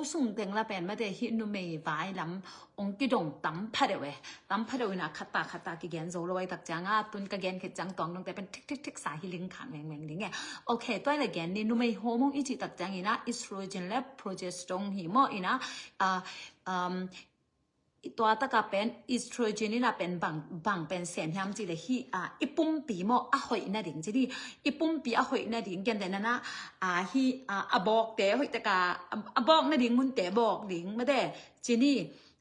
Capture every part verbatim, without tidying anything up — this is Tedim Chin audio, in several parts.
sung teng la pen mate hih numei vai lam ong kidong tam pha deuh e. Tam pha deuh ina khat ta khat ta kigen zo lo ai tak cianga tun ka gen khit ciang tuang dongte pen thik thik thik sa hi ling khang meng meng ding e. Ok, tua ina gen ni numei hormone i cih tak ciang ina estrogen le progesterone hi maw ina, ah, um, tua taka pen estrogen ina pen bang, bang pen sem hiam cih le hi, ah, i pumpi maw a hoih nading ci ni. I pumpi a hoih nading gen dena na, ah, hi, ah, a bawkte hoih taka, ah, a bawk nading munte bawk ding mate ci ni.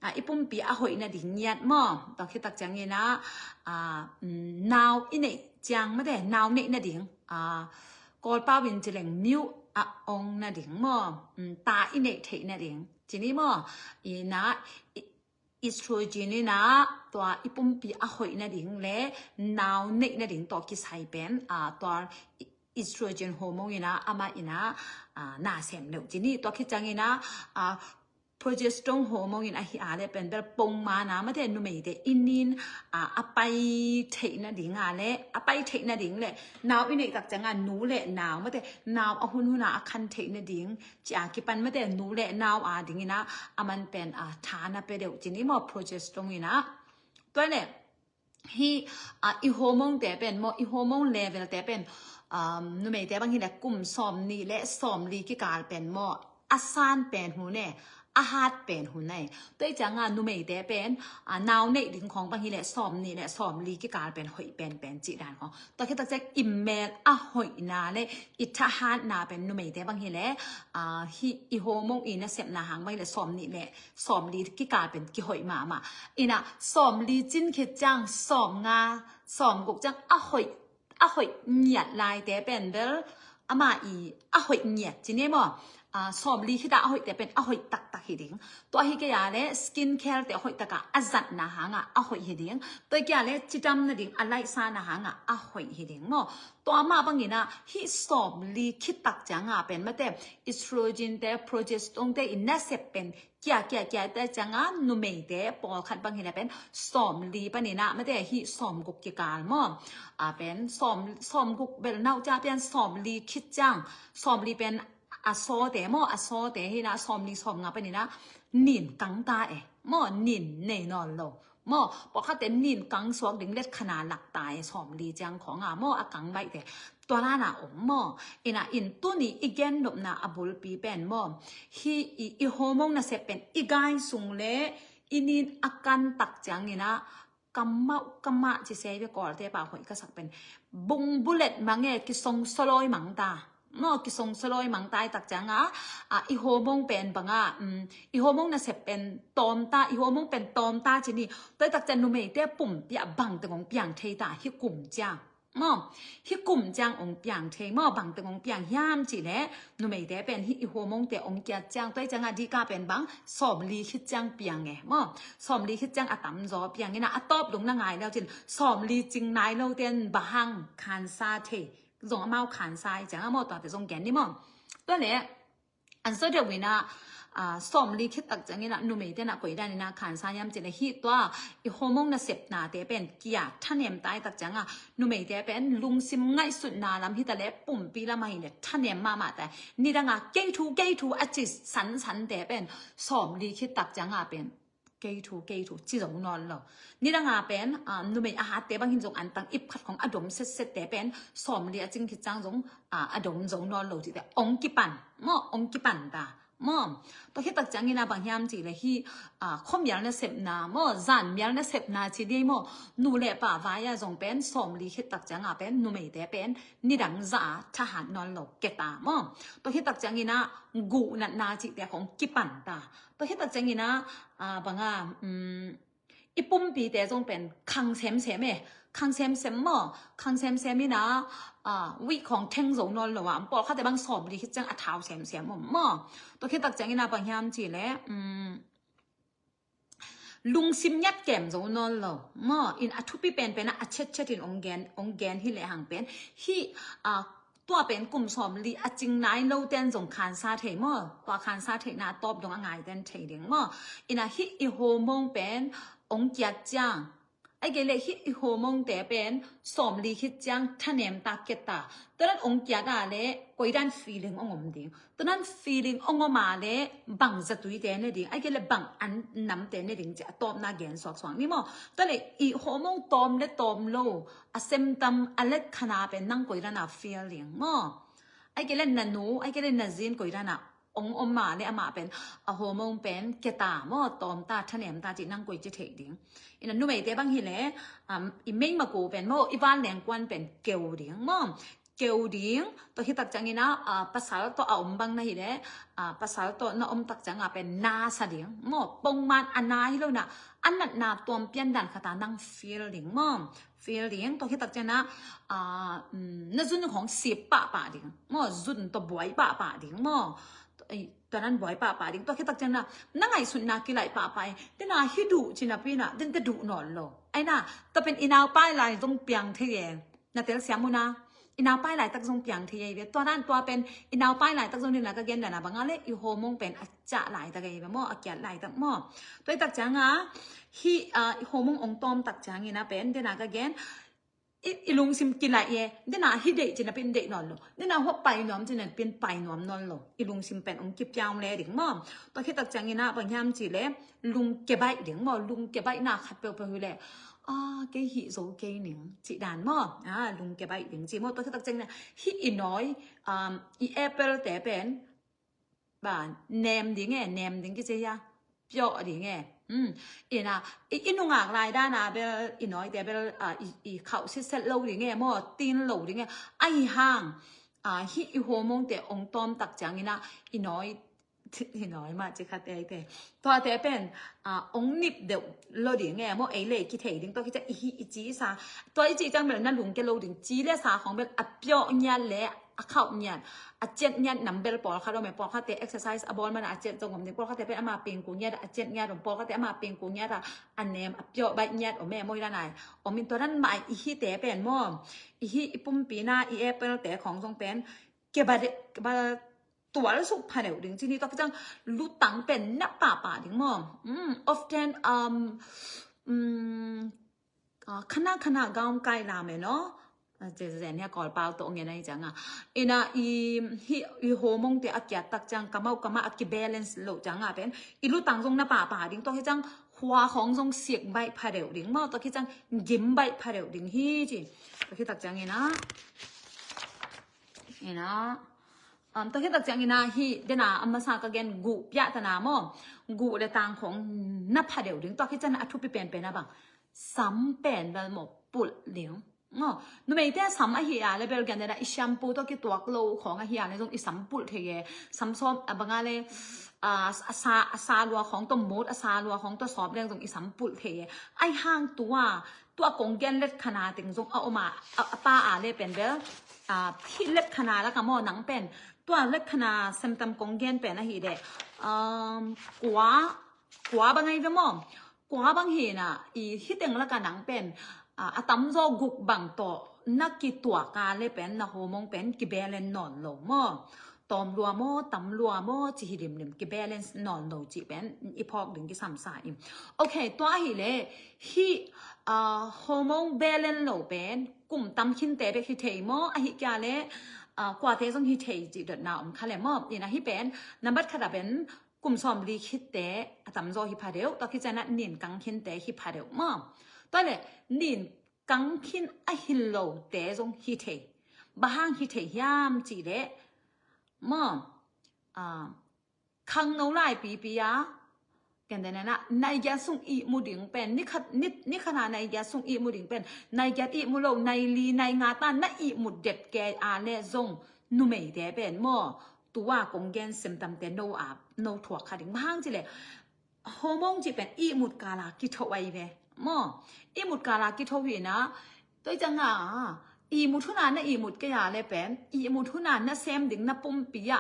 Ah, i pumpi a hoih nading ngiat maw. Tua khit tak ciang ina, ah, mm, nau i neih ciang mate nau neih nading, ah, Kawlpau in ci leng miu a ong nading maw. Mm, ta i neih theih nading ci ni maw. Ina, i, estrogen ina tua i pumpi a hoih nading le nau neih nading tua kisai pen, ah, tua i, estrogen hormone ina ama ina, ah, na sem deuh ci ni. Tua khit ciang ina, ah, progesterone hormone in ahi a le pen bel pongmana mate numeite i nin, ah, a pai theih nading a le a pai theih nading le nau i neih tak cianga nu le nau mate nau a hun huna a khan theih nading ci a kipan mate nu le nau a ding ina a man pen, ah, tha na pe deuh ci ni maw progesterone ina. Tua le hi, ah, i hormone te pen maw i hormone level te pen, um, numeite bang hi le kum sawm nih le sawm li kikal pen maw a san pen hun e, a hat pen hun e. Tua i cianga numeite pen, ah, nau neih ding khawng bang hi le sawm nih le sawm li kikal pen hoih pen pen cih dan khawng. Tua khit tak ciang i mel a hoihna le i thahatna pen numeite bang hi le, ah, hi i hormone i nasepna hang bang hi le sawm nih le sawm li kikal pen kihoih mahmah. Ina sawm li cin khit ciang sawm nga, sawm guk ciang a hoih, a hoih ngiat laite pen bel ama i a hoih ngiat ci ni maw. Ah, sawm li khita a hoihte pen a hoih taktak hi ding. Tua hi kei a le skin care te a hoih taka a zatna hanga a hoih hi ding. Tua hi kei a le cidam nading a laihsana hanga a hoih hi ding maw. Tua mah bang ina hi sawm li khit tak cianga pen mate estrogen te progesterone te i nasep pen kia kia kia te cianga numeite pawlkhat bang hi le pen sawm li pan ina mate hi sawm guk kikal maw. A pen sawm, sawm guk bel nau ca pen sawm li khit ciang sawm li pen a sawte maw a sawte hi na sawm li sawm nga pan ina nin kang ta e maw nin nei nawn lo. Maw pawlkhatte nin kang suak ding let khana lak ta e sawm li ciang khawng a maw a kang baihte. Tua lana om maw. Ina in tuni i gen nopna a bulpi pen maw hi i, i hormone nasep pen i gai sung le i nin a kan tak ciang ina kamau kamah ci sei ve Kawlte pa hoih ka sak pen bung bulet mang e kisong solawi mang ta. Maw kisong solawi mang ta i tak cianga, ah, i hormone pen banga, um, i hormone nasep pen tawm ta, i hormone pen tawm ta ci ni. Tua i tak ciang numeite pumpi a bang teng ong piang thei ta hi kum ciang. Maw hi kum ciang ong piang thei maw bang teng ong piang hiam cih le numeite pen hi i hormone te ong kiat ciang tua i cianga dika pen bang sawm li khit ciang piang e maw sawm li khit ciang a tam zaw piang ina a tawp dong na ngai lo cin sawm li cing nai lo ten bahang khansa thei zong amau khansa i cianga maw tuate zong gen ni maw. Tua le an so deuh ina, ah, sawm li khit tak ciang ina numeite na koi dan ina khansa hiam cin a hi tua i hormone nasepnate pen kia thanem tai tak cianga numeite pen lungsim ngaihsutna lam hi ta le pumpi lam ahi le thanem mahmah tai. Nidanga kei thu kei thu a ci sansante pen sawm li khit tak cianga pen kei thu kei thu ci zo nawn lo. Nidanga pen, ah, numei a hatte bang hin zong antang ip khat khong a dom setsette pen sawm li a cing khit ciang zong, ah, a dom zo nawn lo cihte ong kipan maw ong kipan ta. Maw tua khit tak ciang ina bang hiam cih le hi, ah, khuamial nasepna maw zan mial nasepna ci dei maw nu le pa vai a zong pen sawm li khit tak cianga pen numeite pen nidang za a thahat nawn lo keta maw. Tua khit tak ciang ina guh natna cihte khong kipan ta. Tua khit tak ciang ina, ah, banga, um, i pumpite zong pen khang semsem e. Khang semsem maw khang semsem ina, ah, wih khong theng zo nawn lo a pawlkhatte bang sawm li khit ciang a thau semsem om maw. Tua khit tak ciang ina bang hiam cih le, um, lungsim ngiat kem zo nawn lo maw in a thupi penpen a a chetchet in ong gen ong gen hi lehang pen hi, ah, tua pen kum sawm li a cing nai lo ten zong khansa thei maw tua khansa theihna tawp dong a ngai ten thei ding maw. Ina hi i hormone pen ong kiat ciang Ai kei le hih i hormone te pen sawmli khit ciang thanem ta, kia ta. Tua dan ong kiat a le koidan feeling ong om ding. Tua dan feeling ong om a le bang zatui te ne ding. Ai kei le bang an nam te ne ding ci a tawpna gen suaksuak ni maw. Tua le i hormone tawm le tawm lo a symptom a let khana pen nang koidan a feel ding maw. Ai kei le na nu, ai kei le na zin koidan a ong om a le amah pen a hormone pen kia ta maw, tawm ta, thanem ta ci nang koi ci thei ding. Ina numeite bang hi le, um, i mei maku pen maw, i van lengkuan pen keu ding maw. Keu ding, tua hi tak ciangina, uh, pasal tawh a om bang na hi le, uh, pasal tawh na om tak cianga pen na sa ding maw. Pongman a na hi lo na, a natna tuam pian dan khata nang feel ding maw. Feel ding, tua hi tak ciangina, uh, um, na zun khong sip pahpah ding maw, zun tawh buai pahpah ding maw. Tua nan buai pahpah ding, tua khit tak ciangina na ngaihsutna kilaih pahpah e. Dena hi duh cina pina den te duh nawn lo. Aina, tua pen i nau pai lai zong piang thei e. Na tel siam una, i nau pai lai tak zong piang thei e ve. Tua nan tua pen i nau pai lai tak zong dena ka gen dana banga le i hormone pen a cah lai tak e ve maw, a kiat lai tak maw. Tua i tak cianga hi, uh, i hormone ong tawm tak ciangina pen dena ka gen i, i lungsim kilaih e, dena hi deih cina pin deih nawn lo. Dena huap pai nuam cina pin pai nuam nawn lo. I lungsim pen ong kipiang le ding maw. Tua khit tak ciangina bang hiam ci le lungkia baih ding maw. Lungkia baihna khat peuhpeuh hi le, a, kei hih zo kei ning ci dan maw. A, lungkia baih ding ci maw. Tua khit tak ciangina hih i nawi, um, i apple te pen ba, nem ding e, nem ding kici hia. Piawh ding e. Hmm. Ina, i, i nungak lai dana bel, i nawite bel, a, i, i khauh sitset lo ding e maw, tin lo ding e. Ahi hang, a, hi i hormone te ong tawm tak ciangina, i nawi, i nawi mah ci khat ei te. Tuate pen, a, ong nip deuh lo ding e maw, ei le kithei ding, tua kici i hi i ci sa. Tua i ci ciang bel na lungkia lo ding, ci le sa khong bel a piawh ngiat le, a khauh ngiat, a ciat ngiat nam bel pawlkhat om e, pawlkhatte exercise a bawl mana a ciat zong om ding, pawlkhatte pen ama pingkul ngiat a ciat ngiat om, pawlkhatte ama pingkul ngiat a nem a piawh baih ngiat om e, maw hi dan ai. Om in tua dan mah i hite pen maw, i hi i pumpi na i apple te khong zong pen, keba de, keba tual suk pha deuh ding ci ni, tua kici ciang lutang pen na pahpah ding maw. Mm, often, um, mm, a, khana khana gaum kai lam e no. A, zen zen hia Kawlpau tawh ngen ahi cianga. Ina i, hi, i hormone te a kiat tak ciang kamau kama a kibalance lo cianga pen i lutang zong na pahpah ding, tua hi ciang hua khong zong sik baih pha deuh ding maw, tua hi ciang gim baih pha deuh ding hi ci. Tua hi tak ciangina, ina, um, tua hi tak ciangina hi dena a masa ka gen guh piah tana maw, guh le tang khong na pha deuh ding, tua hi ciang a thupi penpen a bang sam pen bel maw pulh ding. Aw, numeite sam ahi a le bel gen dena i shampoo tawh kituak lo khong ahi a le zong i sam pulh thei e. Sam sawm a banga le, a, a sa, a sa lua khong tawh mut, a sa lua khong tawh sawp leng zong i sam pulh thei e. Ahi hang tua, tua kong gen let khana teng zong a om a, a, a pa a le pen bel, a, hih let khana laka maw nang pen. Tua let khana semtam kong gen pen ahi de. Um, kua, kua bang ahi ve maw. Kua bang hi na, i hiteng laka nang pen, a, a tamzaw guk bang tawh na kituak a le pen na hormone pen kibalance nawn lo maw. Tawm lua maw, tam lua maw, ci hi limlim kibalance nawn lo ci pen i phawk ding kisam sa in. Ok, tua hi le, hi, a, hormone balance lo pen kum tam khinte bek hi thei maw, ahi kia le, a, kuate zong hi thei ci dotna om kha le maw. Ina hi pen, nambat khat a pen, kum sawmli khitte a tamzaw hi pha deuh, tua khit ciangina nin kang khinte hi pha deuh maw. Tua le nin kang khin a hi lote zong hi thei. Bang hang hi thei hiam ci le maw. A, khangno lai pipi a, ken dena na, nai giat sung ihmu ding pen, ni khat, ni, ni khat a nai giat sung ihmu ding pen, nai giat ihmu lo, nai li, nai nga ta na ihmu det kei a le zong numeite pen maw. Tua kong gen semtamte no a, no thuak kha ding. Bang hang ci le, hormone ci pen ihmut kala kitho ai ve. Maw, ihmut kala kitho hi na, tua cianga, ihmut huna na ihmut kei a le pen, ihmut huna na sem ding na pumpi a,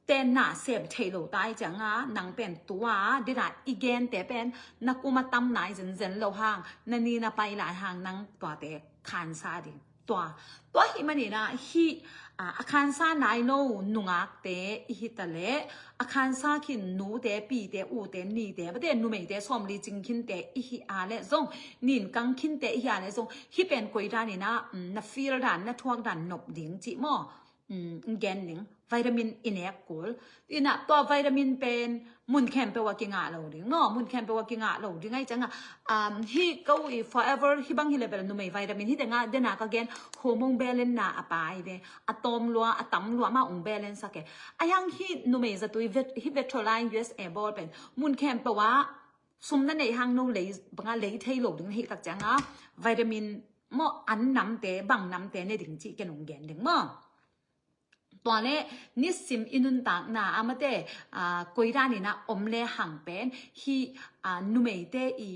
tenna sem thei lo tai cianga, nang pen tua, dena i gente pen, na kuma tam nai zenzen lo hang, na ni na pai lai hang nang tuate khansa ding. Tua, tua hi manina hi, a, a khansa nai lo nungakte i hi ta leh, a khansa khin nute, pite, ute, nite, mate numeite sawmli cing khinte i hi a leh zong, nin kang khinte i hi a leh zong, hih pen koi dan in ah, um, na feel dan, na thuak dan nop ding cih maw? Um, gen ding, vitamin i nek kul. Inah tua vitamin pen mun khempeuh ah kingah lo ding maw? Mun khempeuh ah kingah lo ding ahih ciangah, um, hih ko i forever hih bang hi leh bel numei vitamin hih tengah dena ka gen hormone balance na a pai ve, a tawm lua, a tam lua mah ong balance sak e. Ahi hang hih numei zatui vet, hih Vetroline U S A bawl pen mun khempeuh ah sum na neih hang no lei, bangah lei thei lo ding na hih tak ciangah vitamin maw, an namte, bang namte ne ding cih ken ong gen ding maw? Tua leh nisim i nuntakna ah mate, ah, koi dan in ah om lehang pen hih, ah, numeite i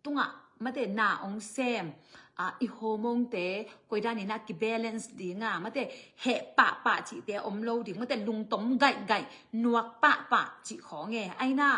tungah mate na ong sem, ah, i hormonete koi dan in ah kibalance ding a, mate heh pahpah cihte om lo ding, mate lungtom gaihgaih, nuak pahpah cih khawng e. Aina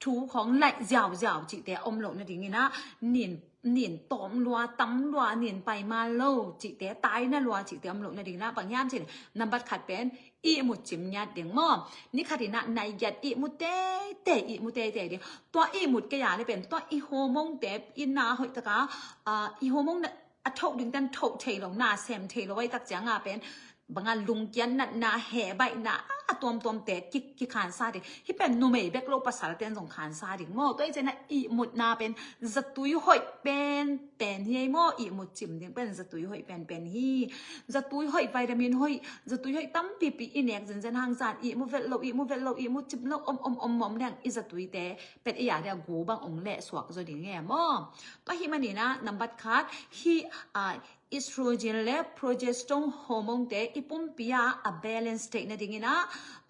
thu khawng laih ziauziau cihte om loh nading in ah, nin, nin tawm lua, tam lua, nin pai ma lo cihte, taina lua cihte om loh nading in ah, bang hiam cih leh nambat khat pen ihmut cim ngiat ding maw? Ni khat in ah nai giat ihmut teitei, ihmut teitei ding. Tua ihmut kei a leh pen tua i hormonete i na hoih tak a, ah, i hormone na a thoh ding ten thoh thei lo, na sem thei lo ahih tak ciangah pen bangah lungkiat natna, heh baihna a tuamtuamte ki, kikhansa ding. Hih pen numei bek lo, pasalte in zong khansa ding maw? Tua ahih ciangah ihmutna pen zatui hoih penpen hi ei maw? Ihmut cim ding pen zatui hoih penpen hi. Zatui hoih, vitamin hoih, zatui hoih tampipi i nek zenzen hang zan ihmut vet lo, ihmut vet lo, ihmut cim lo om, om, om, om leng i zatuite pen ei a dia gu bang ong lehsuak zaw ding e maw? Tua ahih manin ah nambat khat hih, ah, estrogen le progesterone hormonete i pumpi ah a balance theih nading in ah,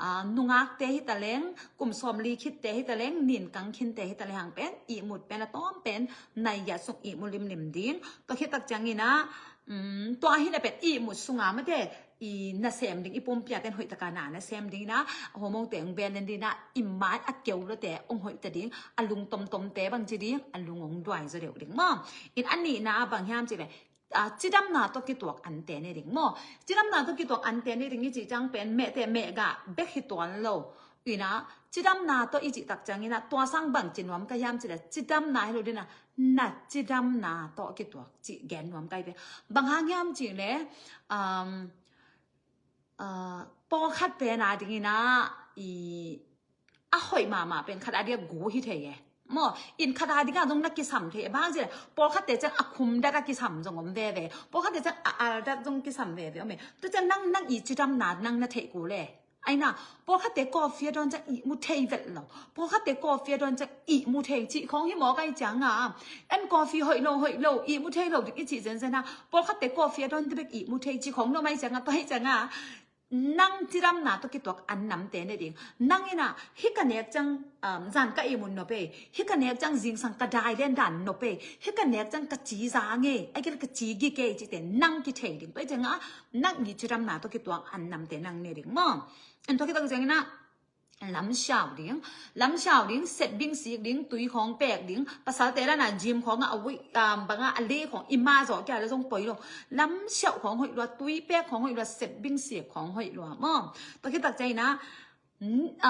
ah, nungakte hi ta leng, kum sawmli khitte hi ta leng, nin kang khinte hi ta lehang pen ihmut pen a tawm pen nai giat sung ihmut limlim ding. Tua khit tak ciangin ah, um, tua hi na pen ihmut sungah mate i nasem ding, i pumpi a ten hoih tak a na nasem ding in ah, hormonete ong balance ding in ah, i mai a keu lote ong hoih ta ding, a lungtomtomte bang ci ding, a lung ong duai zaw deuh ding maw? In a nihna bang hiam cih leh, ah, cidamna tawh kituak ante ne ding maw? Cidamna tawh kituak ante ne ding i cih ciang pen mehte mehgah bek hi tuan lo. Ina cidamna tawh i cih tak ciangin ah tua sang bang ci nuam ka hiam cih leh, cidamna hi lo ding a, na cidamna tawh kituak cih gen nuam ka hi ve. Bang hang hiam cih leh, um, ah, pawlkhat pen a ding in ah i a hoih mahmah pen khat a dia gu hi thei e maw? In khat a ding ah zong na kisam thei e. Bang hang cih leh pawlkhatte ciang a khum dat a kisam zong om veve, pawlkhatte ciang a al dat zong kisam veve om e. Tua ciang nang, nang i cidamna nang na theih kul e. Aina, pawlkhatte coffee a dawn ciang ihmut thei vet lo, pawlkhatte coffee a dawn ciang ihmut thei cih khawng hi mawk ahih ciangah, en coffee hoih lo, hoih lo, ihmut thei lo ding i cih zenzen a, pawlkhatte coffee a dawn te bek ihmut thei cih khawng nuam ahih ciangah, tua ahih ciangah nang cidamna tawh kituak an namte ne ding. Nang in ah hih ka nek ciang, um, zan ka ihmut nop e, hih ka nek ciang zingsang ka dai lian dan nop e, hih ka nek ciang ka ci zang e, a kil ka ci gik e cihte nang kithei ding. Tua ahih ciangah nang i cidamna tawh kituak an namte nang ne ding maw? En tua khit tak ciangin ah lamsiau ding, lamsiau ding, set bing sik ding, tui khawng pek ding, pasalte dan a gym khawng ah a week, um, bang a a le khawng i ma zawh kia le zong poi lo. Lamsiau khawng hoih lua, tui pek khawng hoih lua, set bing sik khawng hoih lua maw? Tua khit tak ciangin ah,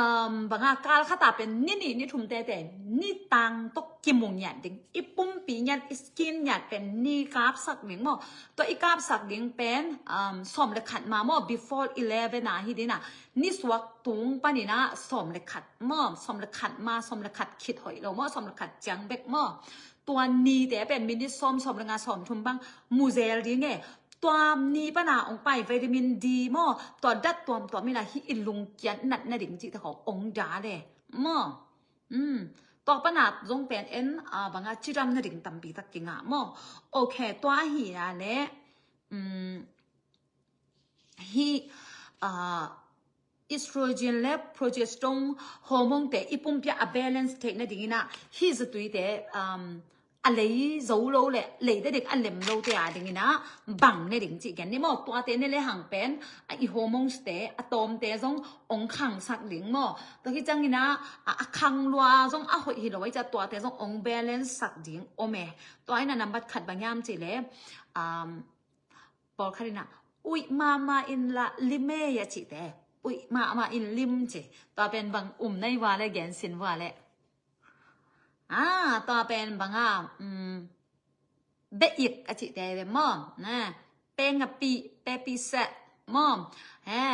um, bang a kal khat a pen ni nih ni thum tete, ni tang tawh kimu ngiat ding, i pumpi ngiat, i skin ngiat pen ni kapsak ding maw? Tua i kapsak ding pen, um, sawm le khat ma maw, before eleven a hi ding a, nisuak tung panin ah sawm le khat maw, sawm le khat ma, sawm le khat khit hoih lo maw, sawm le khat ciang bek maw? Tua nite pen minit sawm, sawm le nga, sawm thum bang mu zel ding e. Tua ni pan a ong pai vitamin D maw, tua dat tuamtuam in ah hih i lungkiat natna ding cihte khawng ong dal e maw? Um, tua pan a zong pen en, ah, bang a cidam nading tampi tak kingah maw? Ok, tua hi a leh, um, hih, ah, estrogen le progesterone hormonete i pumpi ah a balance theih nading in ah hih zatuite, um, a lei zo lo le lei te ding a lem lote a ding in ah bang ne ding cih gen ni maw? Tuate ne lehang pen, a, i hormoneste a tawmte zong ong khangsak ding maw? Tua hi ciangin ah, a, a khang lua zong a hoih hi lo ahih ciang tuate zong ong balance sak ding om e. Tua in ah nambat khat bang hiam cih leh, um, pawlkhat in ah uih mahmah in la lim ei a cihte. Uih mahmah in lim ci. Tua pen bang um nai vua le gen sin vua le. Ah, tua pen bang a, um, beik a cihte ve maw. Na, peng a pi, pe pi se maw. He,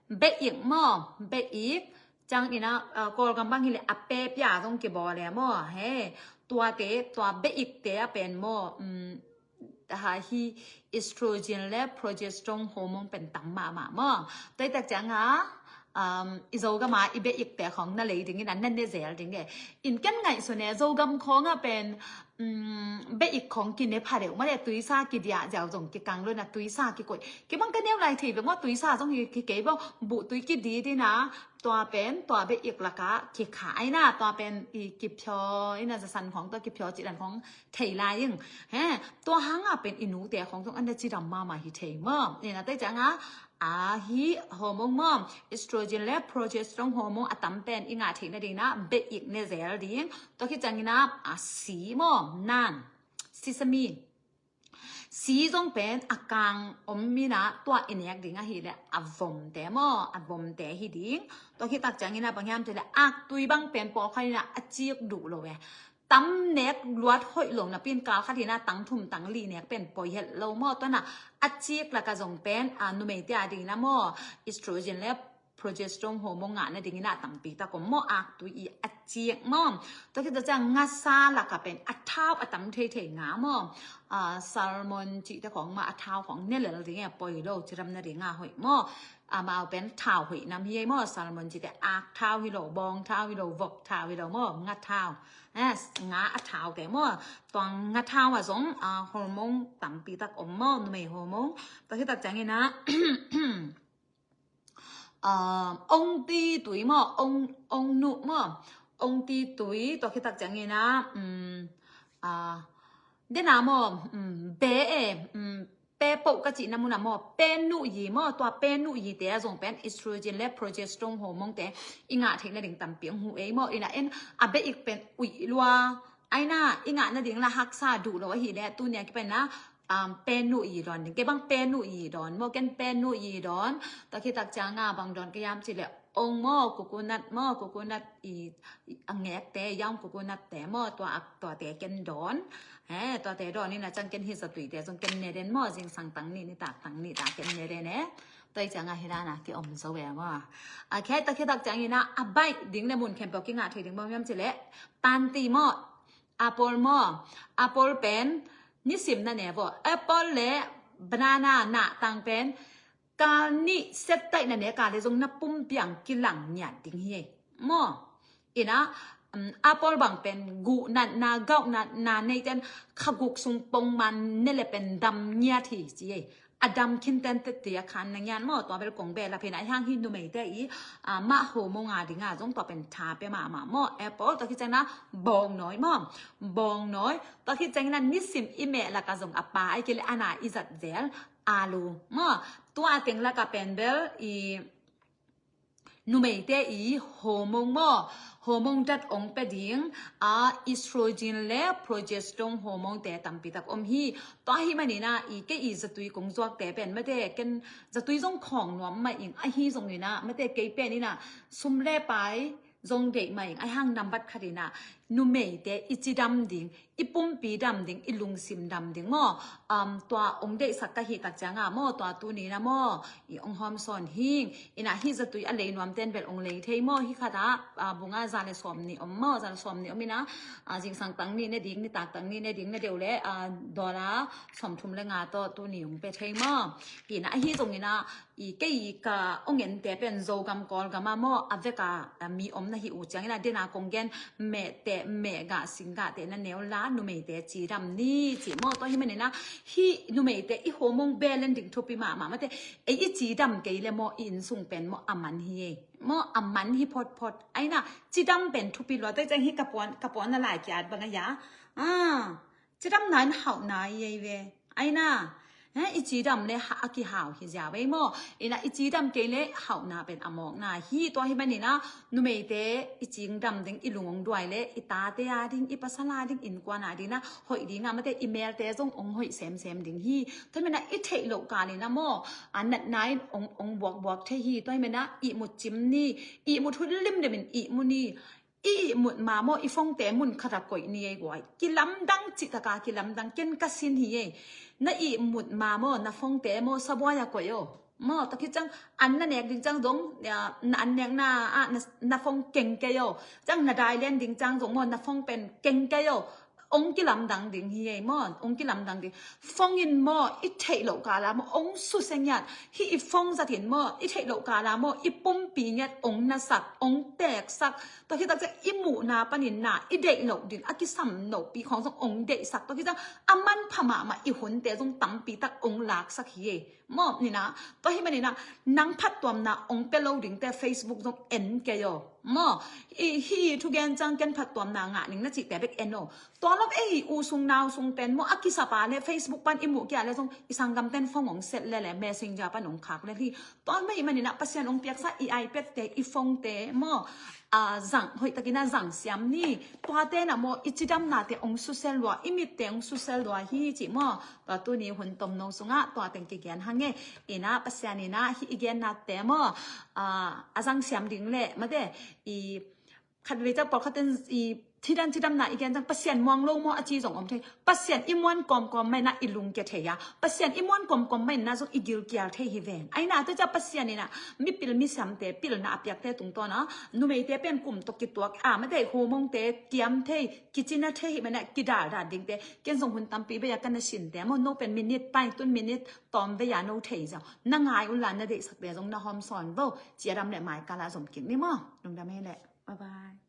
beik maw, beik. Ciang ina, uh, Kawlgam bang hi le a pe pia zong kibawl le maw. He, tuate, tua beikte a pen maw. Um, ha hi estrogen le progesterone hormone pen tam mahmah maw. Tua i tak ciang a, um, i Zogam a i beikte khong na lei ding ina na ne zel ding e. In ken ngaihsun e Zogam khong a pen, um, beik khong kine pha deuh maw le tuisa kidiah ziau zong kikang lo na tuisa kikoih. Kibang ka neu lai thei ve maw tuisa zong hi kikei bang buh tui kidi dina tua pen, tua beik laka kikha aina tua pen i kiphio ina zasan khong tua kiphio cidan khong thei lai ing. He, tua hanga pen i nute khong zong an da cidam mahmah hi thei maw. Ina tei ciang a, a hi hormone maw, estrogen le progesterone hormone a tam pen i ngah theih nading na beik ne zel ding. Tua khit ciang ina, a si maw, nan, sesame. Si zong pen a kang om ina tua i nek ding ahi le a vomte maw, a vomte hi ding. Tua khit tak ciang ina bang hiam ci le aktui bang pen pawlkhat ina a cik duh lo e. Tam nek luat hoih lo napi in kal khat ina tang thum tang li nek pen poi het lo maw. Tua na a cik laka zong pen, a, numeite a ding ina maw, estrogen le progesterone hormone ngah nading ina a tampi tak om maw, aktui i a cik maw. Tua khit tak ciang ngasa laka pen a thau a tam theithei ngah maw. A, salmon cihte khong mah a thau khong ne lel ding e, poi lo, cidam nading a hoih maw. Amau pen thau hoih nam hi ei maw, salmon cihte ak thau hi lo, bawng thau hi lo, vok thau hi lo maw, nga thau. Eh, nga a thaute maw. Tua nga thau a zong, a, hormone tampi tak om maw, numei hormone. Tua khit tak ciang ina, um, ong ti tui maw, ong, ong nuh maw, ong ti tui, tua khit tak ciang ina, um, a, dena maw, um, be e, um, pe poh ka cihna muna maw, pe nuh yi maw, tua pe nuh yite a zong pen estrogen le progesterone hormone te i ngah theih nading tampi ong huh ei maw, ina en a beik pen uih lua, aina i ngah nading la haksa duh lo ahi le, tunia kipan na, um, pe nuh yi dawn ding. Kei bang pe nuh yi dawn maw, ken pe nuh yi dawn. Tua khit tak ciang a bang dawn ka hiam ci le ong maw, coconut maw, coconut i, i a ngekte, young coconut te maw, tua, tuate ken dawn. He, tuate dawn ina ciang ken hi zatuite zong ken ne den maw, zingsang tang nih, nitak tang nih ta ken ne den e. Tua i ciang a hi dan a ki om zo e maw. A, khei tua khit tak ciang ina a baih ding le mun khempeuh ki ngah thei ding maw hiam ci le. Panti maw, apple maw, apple pen nisim na ne vaw. Apple le banana na tang pen kal nih set taih na ne kal le zong na pumpi ang kilang ngiat ding hi ei. Maw, ina, um, apple bang pen guh natna, gauh natna nei ten kha guk sung pong man ne le pen dam ngiat hi ci ei. A dam khin ten tete a khan na ngian maw, tua bel kong be la phen a hiang hi numeite i, a, mah hormone a dinga zong tua pen tha pe mahmah maw, apple, tua khit ciang na bawng nawi maw, bawng nawi, tua khit ciang ina nisim i meh laka zong a pa ai kei le ana i zat zel, alu maw, tua a teng laka pen bel i numeite i hormone maw, hormone dat ong pe ding, a, estrogen le progesterone hormone te tampi tak om hi. Tua hi manina i kei i zatui kong zuakte pen mate ken zatui zong khawng nuam mah ing, ahi zong ina mate kei pen ina sum le pai zong deih mah ing, ahi hang nambat khat ina numeite i cidam ding, i pumpi dam ding, i lungsim dam ding maw. Um, tua ong deihsak ka hih tak ciang a maw, tua tuni na maw, i ong hawm sawn hing. Ina hih zatui a lei nuam ten bel ong lei thei maw, hih khat a, a, bunga za le sawm nih om maw, za le sawm nih om ina, a, zingsang tang nih ne ding, nitak tang nih ne ding, ne deuh le, a, dollar sawm thum le nga tawh tuni ong pe thei maw. Ina ahi zong ina, i kei ka ong ente pen Zogam Kawlgam a maw, a veka, a, mi om na hi uh ciang ina dena kong gen mehte, mehgah singgahte na neu la numeite cidam ni ci maw. Tua hi manina hih numeite i hormone balance ding thupi mahmah mate, ei i cidam kei le maw i innsung pen maw a man hi ei. Maw a man hi photphot. Aina cidam pen thupi lua, tua i ciang hi ka puan, ka puan na lai kiat bang a ya. Ah, cidam na in hauh na i ei ve. Aina He, i cidam le ha a kihau hi ziau ei maw? Ina i cidam kei le hauhna pen a mawkna hi. Tua hi manin ah numeite i cingdam ding, i lung hong duai le i tate a ding, i pasal a ding, innkuan a ding na hoih ding a, mate i melte zong hong hoih semsem ding hi. Tua hi manin ah i theih loh kalin ah maw, a natna in hong, hong buakbuak thei hi. Tua hi manin ah ihmut cim ni, ihmut hun limlim in ihmu ni. I ihmut ma maw, i phone-te mun khat ah koih ni ei guai. Kilamdang cih taka kilamdang, ken ka sin hi ei. Na ihmut ma maw, na phone-te maw, sabuai ah koih aw. Maw, tua khit ciang an na nek ding ciang zong, ya, na an nekna ah na, na phone keng kei aw. Ciang na dai lian ding ciang zong maw, na phone pen keng kei aw. Hong kilamdang ding hi ei maw, hong kilamdang ding. Phone in maw, i theih loh kala maw, hong susia ngiat. Hih i phone zat in maw, i theih loh kala maw, i pumpi ngiat hong nasak, hong teeksak. Tua khit tak ciang i muhna panin na, i deih loh ding, a kisam lohpi khawng zong hong deihsak. Tua khit ciang a manpha mahmah i hunte zong tampi tak hong laksak hi ei. Maw, nina, tua hi manin ah, nang phattuamna hong pia lo dingte Facebook zong en kei aw. Maw, i, hih thugen ciang ken phattuamna ngah ning na cihte bek en aw. Tua lom ei u sung nau sung pen maw, a kisap a le Facebook pan i muh kei a le zong i sanggamten phone hong set le le Messenger pan hong khak le hi. Tua mah hi manin ah Pasian hong piaksa i iPad-te, i phone-te maw, a, zang, hoih takin ah zang siam ni. Tuate na maw, i cidamnate hong susia lua, i mitte hong susia lua hi ci maw. Tua tuni hun tomno sungah tua teng kigen hang e. Ina Pasian ina hih i gennate maw, a, a zang siam ding le, mate, i khatvei ciang pawlkhat ten i cidan cidamna i gen ciang Pasian muang lo maw a ci zong om thei. Pasian i muan kawmkawm mah ina i lungkia thei a. Pasian i muan kawmkawm mah ina zong i gilkial thei hi ven. Aina tua ciang Pasian ina mipil misiamte pilna a piakte tungtawn a, numeite pen kum tawh kituak a, mate, hormone-te kiam thei, kicina thei hi mah ina kidaldal dingte. Ken zong hun tampi bei a ka na sinte maw, no pen minute pai tun minute tawm vei a no thei zong. Na ngai un la, na deihsakte zong na hawm sawn vo. Cidam le mai kala zom kik ni maw. Lungdam hi leh. Bye bye.